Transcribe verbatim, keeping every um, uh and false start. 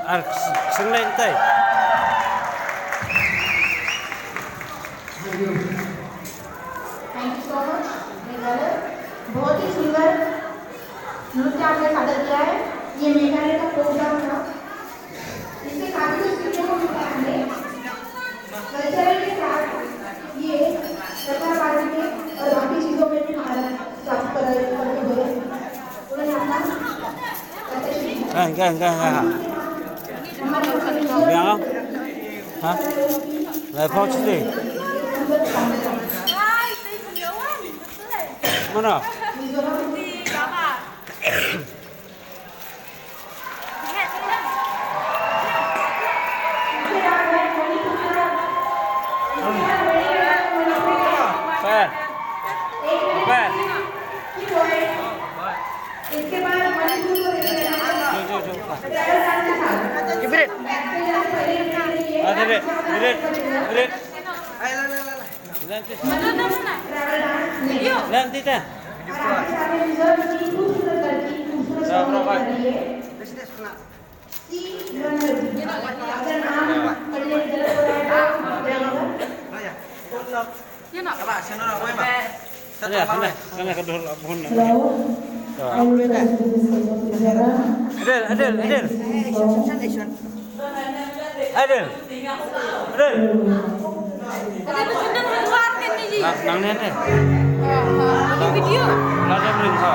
Ar sing lain tai. Thank you so much, मेघालय। बहुत ही सुंदर नृत्य आपने सादर किया है। ये मेघालय का प्रोग्राम था। इससे काफी कुछ सीखने को मिलता है हमें। कल्चरल के साथ ये कथाबाजी में और बाकी चीजों में भी महारत प्राप्त कर करते हुए उन्होंने अपना प्रदर्शन किया। Kan, kan, kan, kan. Hamaरे Biang? Ha? Lai pau cuti. Mana? Per. Per. Jo, jo, jo. Birit. Ah, birit, birit, birit. Nanti ta. Hello. Adil, Adil, Adil. Adil. Adil. Nang, nang ne ne. Video. Nang ne ne.